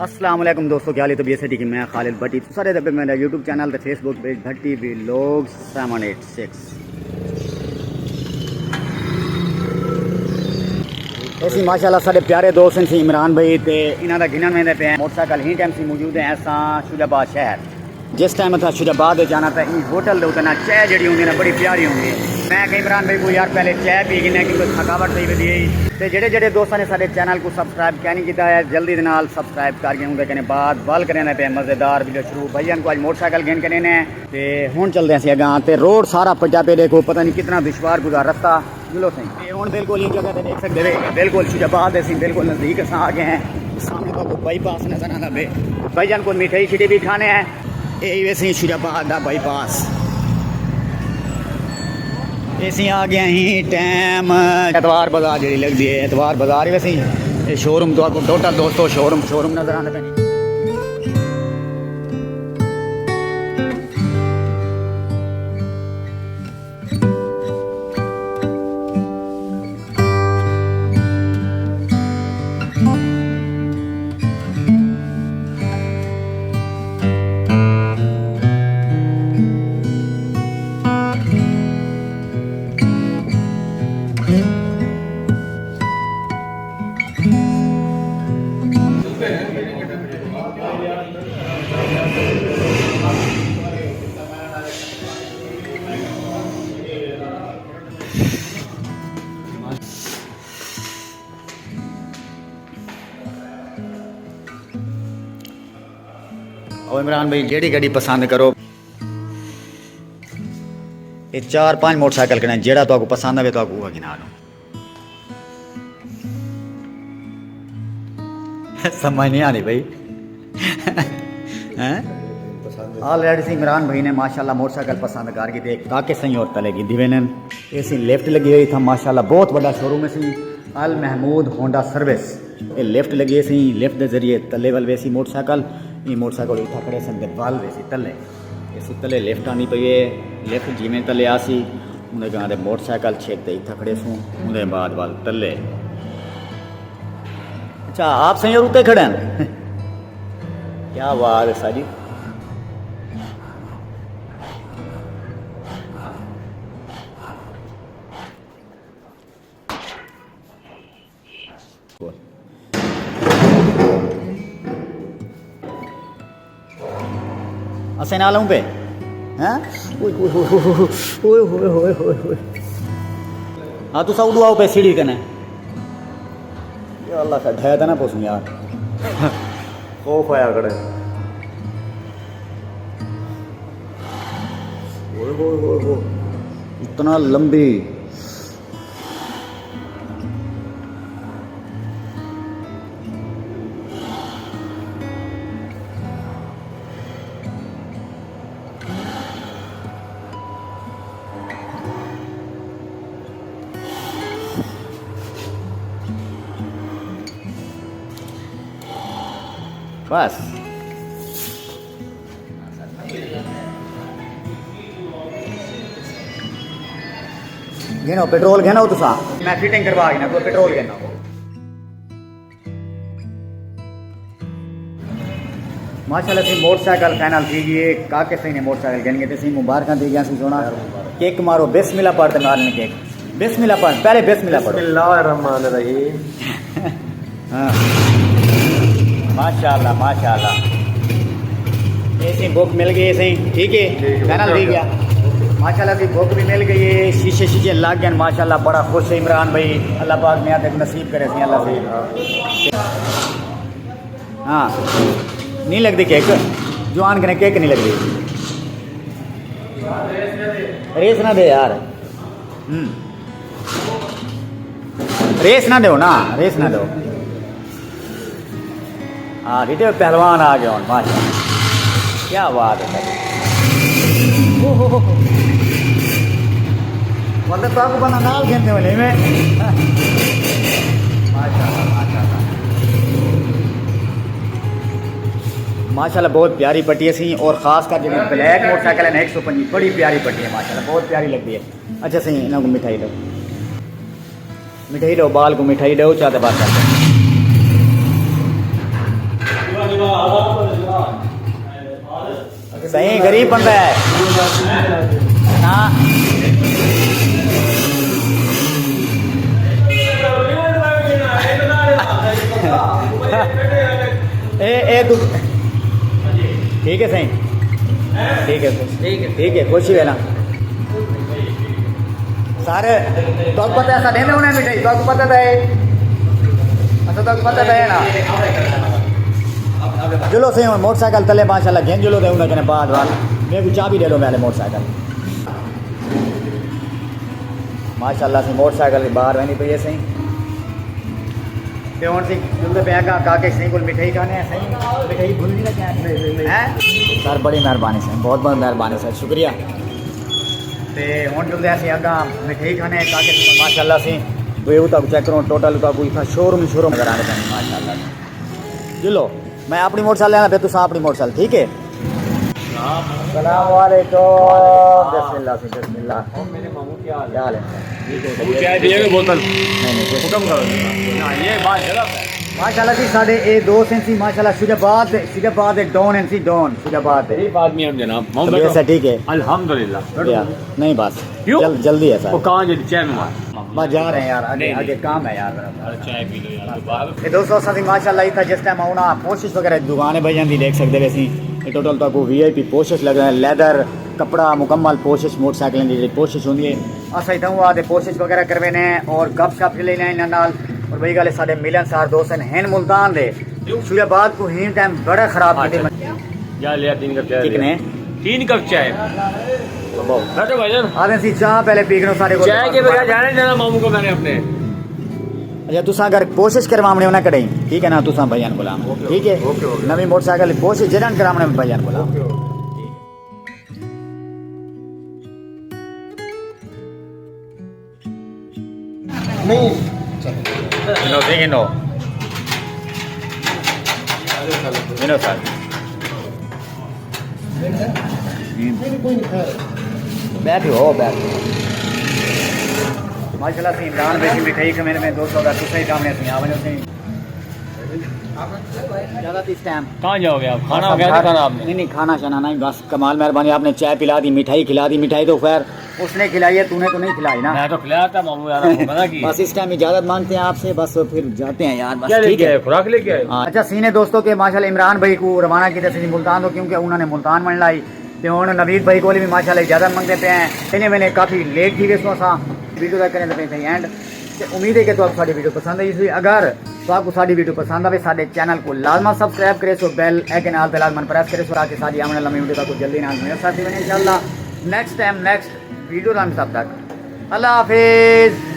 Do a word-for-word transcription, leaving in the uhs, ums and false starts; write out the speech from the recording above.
السلام علیکم دوستو، کیا حال ہے؟ طبیعت سیٹ ہے کہ میں خالد بھٹی، سارے دبے میرا یوٹیوب چینل تے Facebook page Bhatti vlog seven eight six. ایسی ماشاءاللہ سارے پیارے دوست ہیں سی عمران بھائی، تے انہاں دا گھنن ویندے پے ہیں موٹر سائیکل۔ ہی ٹائم سی موجود ہیں ایسا شجاع آباد شہر۔ جس ٹائم اتھاں شجاع آباد دے جانا تاں ایں ہوٹل دے اتنے چائے جڑی ہوندی نا، بڑی پیاری ہوندی ہے۔ میں کہ عمران بھائی کو یار پہلے چائے پی گھنے کیونکہ تھکاوٹ تھی ودی ہے۔ تے جڑے جڑے دوستاں نے سارے چینل کو سبسکرائب کیا نہیں کیتا ہے، جلدی دے نال سبسکرائب کر کے اون دے کنے بعد ول کرنے پے مزیدار ویڈیو شروع۔ بھائی ہم کو اج موٹر سائیکل گھن کنے نے تے ہن چلدے ہیں سی اگاں۔ تے روڈ سارا پٹا پے، دیکھو پتہ نہیں کتنا دشوار گزار رستہ۔ جلو سائیں، اے ہن بالکل ایں جگہ تے ݙیکھ سڳدے وے، بالکل شجاع آباد دے سئیں، بالکل نزدیک اساں آ ڳئے ہیں۔ سامݨے تہاکوں بائی پاس نظر آندا پئے۔ بھائی جان کول مٹھائی شٹھائی وی کھانے ہیں۔ اے ہی وے سئیں شجاع آباد دا بائی پاس۔ اے سئیں آ ڳئے ہیں ٹائم اتوار بازار جیڑھی لڳدی ہے، اتوار بازار ہی وے سئیں۔ اے شو روم تہاکوں ٹوٹل دوستو شو روم، شو روم نظر آندے پئے۔ او عمران بھائی، جیڑھی گݙی پسند کرو، اے چار پنج موٹر سائیکل کھڑے ہیں، جیڑھا تہاکوں پسند آوے تہاکوں اوہا گھنا لو۔ سمجھ نہیں آندی بھائی۔ ہیں؟ آلریڈی سئیں عمران بھائی نے ماشاءاللہ موٹر سائیکل پسند کر گھدے، کاکے سئیں اور تلے گھدی ویندن۔ اے سئیں لفٹ لڳی ہوئی تھا ماشاءاللہ، بہت وݙا شو روم ہے سئیں، المحمود ہونڈا سروس۔ اے لفٹ لڳی ہے سئیں، لفٹ دے ذریعے تلے ول ویسی موٹر سائیکل۔ اے موٹر سائیکل اتھاں کھڑے سن تے ول ویسی تلے۔ اے سئیں تلے لفٹ آندی پئی ہے، لفٹ جیویں تلے آسی، اوندے گاں دے موٹر سائیکل چھک تے اتھاں کھڑے سوں، اوندے بعد ول تلے۔ اچھا، آپ سئیں اور اتے کھڑے ہیں؟ کیا بات ہے سر جی۔ اسیں نال ہوں پے۔ ہاں؟ اوئے ہوئے ہوئے ہوئے ہوئے۔ اوئے ہوئے ہوئے ہوئے ہوئے۔ ہاں، تساں اڈو آؤ پے سیڑھی کنے۔ یا اللہ، کا ڈھایا تھا نا پوسوں یار۔ خوف آیا کھڑے۔ اوئے ہوئے ہوئے ہوئے۔ اتنا لمبی۔ بس۔ گھنو، پٹرول گھنو تساں۔ میں فٹنگ کروا گھناں، کوئی پٹرول گھنو۔ ماشاءاللہ سئیں موٹر سائیکل فائنل تھی ڳئی ہے، کاکے سئیں نے موٹر سائیکل گھن ڳئے تے سئیں مبارکاں تھی ڳیاں سئیں سوہݨا۔ کیک مارو، بسم اللہ پڑھ تے مارنے کیک۔ بسم اللہ پڑھ، پہلے بسم اللہ پڑھو۔ بسم اللہ الرحمن الرحیم۔ ہاں۔ ماشاءاللہ، ماشاءاللہ۔ اے سئیں بک مل ڳئی ہے سئیں، ٹھیک ہے؟ ٹھیک ہے، فائنل اوکے، تھی اوکے۔ ڳیا۔ ماشاءاللہ سئیں بک بھی مل ڳئی ہے، شیشے شیشے لڳ ڳئے، ماشاءاللہ بڑا خوش ہے عمران بھائی، اللہ پاک میاں تیکوں نصیب کرے سئیں، اللہ سئیں۔ ہاں، نہیں لڳدی کیک، جوان کنے کیک نہیں لڳدی۔ ریس نہ دے یار۔ ہوں۔ ریس نہ ݙیو نا، ریس نہ ݙیو۔ ہاں، ݙٹھے پہلوان آ ڳئے ہن، ماشاءاللہ۔ کیا بات ہے سر۔ اوہ ہو ہو ہو۔ مطلب، تہاکوں بندہ نال گھن تے ولے میں۔ ماشاءاللہ، ماشاءاللہ۔ ماشاءاللہ، بہت پیاری پٹی ہے سئیں، اور خاص کر جیڑھی بلیک موٹر سائیکل ہے نا، ہک سو پنجی، بڑی پیاری پٹی ہے ماشاءاللہ، بہت پیاری لڳدی ہے۔ اچھا سئیں، انہاں کوں مٹھائی ݙیو۔ مٹھائی ݙیو، ٻال کوں مٹھائی ݙیو، چا تے بس۔ سائیں غریب بندہ ہے نا۔ اے اے تو ٹھیک ہے سائیں۔ ٹھیک ہے سائیں۔ ٹھیک ہے، خوشی ہے نا۔ سارے تہاکوں پتہ ہے، اساں ݙیندے ہونے مٹھائی، تہاکوں پتہ تاں ہے۔ اساں تہاکوں پتہ تاں ہے نا۔ چلو سائیں، ہݨ موٹر سائیکل تلے ماشاءاللہ گھن چلو تے انہاں کنے بعد وال میکوں چابی ݙے ݙو میݙے موٹر سائیکل۔ ماشاءاللہ سائیں، موٹر سائیکل دی باہر ویندی پئی ہے سائیں۔ تے ہݨ سائیں چلدے پئے اڳاں کاکے سائیں کول مٹھائی کھانے ہیں سائیں۔ مٹھائی بھل نہیں لگے ہیں؟ نہیں، نہیں، نہیں۔ ہیں؟ سر بڑی مہربانی سائیں، بہت بہت مہربانی سر، شکریہ۔ تے ہݨ چلدے اسیں اڳاں مٹھائی کھانے ہیں کاکے سائیں، ماشاءاللہ سائیں۔ ویو تاکوں چیک کرو، ٹوٹل تاکوں اتھاں شو روم ہی شو روم نظر آندے پئے ماشاءاللہ۔ چلو، میں اپݨی موٹر سائیکل لینا، پھر تساں اپݨی موٹر سائیکل، ٹھیک ہے؟ السلام علیکم۔ بسم اللہ سائیں، بسم اللہ۔ میرے ماموں کیا حال ہے؟ کیا حال ہے؟ ٹھیک ہے، چائے پیے گے بوتل؟ نہیں، نہیں، کوئی حکم کرو۔ نہ، یہ بات غلط ہے۔ ماشاءاللہ جی، ساݙے اے دوست ہیں سی، ماشاءاللہ شجاع آباد دے، شجاع آباد دے ڈون ہیں سی، ڈون، شجاع آباد دے۔ غریب آدمی ہم جناب۔ محمد طبیعت سے ٹھیک ہے؟ الحمدللہ۔ یا، نہیں بس۔ کیوں؟ جل-، جلدی ہے سر۔ وہ کہاں جی چین مار؟ بس جا رہے ہیں یار، آگے، نہیں، آگے نہیں۔ کام ہے یار ذرا۔ ارے چائے پی لو یار، تو باہر۔ اے دوستو، اساں سی ماشاءاللہ اتھاں جس ٹائم آؤں نا، پوشش وغیرہ دی دکان ہے بھائی جان دی، ݙیکھ سڳدے وے سی۔ اے ٹوٹل تہاکوں وی آئی پی پوشش لڳدے، لیدر، کپڑا، مکمل پوشش، موٹر سائیکلیں دی جیڑھی پوشش ہوندی ہے۔ اساں اتھاں آ تے پوشش وغیرہ کروینے ہیں اور گپ شپ لینے ہیں انہاں نال۔ اور ٻئی ڳالھ ہے، ساݙے ملن سار دوست ہیں، ہن ملتان دے۔ شجاع آباد کوں ہن ٹائم بڑا خراب کیتے۔ اچھا۔ جا لیا تین کپ چائے۔ کتنے؟ تین کپ چائے۔ بیٹھو بھائی جان۔ آدھے سی چاہ پہلے پی کنوں سارے کو۔ چائے کے بغیر جانا نہیں جانا ماموں کو میں نے اپنے۔ اچھا، تساں اگر کوشش کرواوݨے ہو نا کݙہیں، ٹھیک ہے نا، تساں بھائیاں کوں بلا، اوکے، ٹھیک ہے؟ Okay, okay. نویں موٹر سائیکل دی کوشش جݙاں کراوݨے بھائیاں کوں بلا۔ Okay, okay. ٹھیک ہے۔ نہیں۔ گنو سی، گنو۔ گنو سر۔ بیٹھو، بیٹھو۔ ماشاءاللہ سی عمران بھائی سی مٹھائی کھویندے پئے دوستو، اگر تساں ہی کھاوݨے سی آ ونڄو سی۔ اجازت اس ٹائم۔ کہاں جاؤ گے آپ؟ کھانا بس ہو گیا اب نہیں گھر، کھانا آپ نے؟ نہیں، نہیں، کھانا شانا نہیں، بس کمال مہربانی، آپ نے چائے پلا دی، مٹھائی کھلا دی، مٹھائی تو خیر اس نے کھلائی ہے، تو نے تو نہیں کھلائی نا۔ میں تو کھلایا تھا ماموں یار، آپ کو پتا کی؟ بس اس ٹائم اجازت مانگتے ہیں آپ سے، بس پھر جاتے ہیں یار، بس کیا لے ٹھیک کے ہے۔ آئے؟ خوراک لے کے آئے؟ ہاں، اچھا، سینے دوستو کے ماشاءاللہ عمران بھائی کو روانہ کیتے سی ملتان تو، کیونکہ انہوں نے ملتان بݨ لائی، تے ہݨ نوید بھائی کول بھی ماشاءاللہ اجازت منگدے پئے ہیں۔ انہیں میں نے کافی لیٹ تھی ویسوں اساں ویڈیو دا کریں تے پئے تھے اینڈ۔ تے امید ہے کہ تہاکوں ساݙی ویڈیو پسند آئی ہوسی۔ اگر تہاکوں ساݙی ویڈیو پسند آوے، ساݙے چینل کوں لازماً سبسکرائب کریسو، بیل آئیکن آل تے لازماً پریس کریسو تاکہ ساݙی آوݨ والی نویں ویڈیو تہاکوں جلدی نال مل سڳدی ونڄے انشاءاللہ۔ نیکسٹ ٹائم، نیکسٹ ویڈیو نال، تب تک اللہ حافظ۔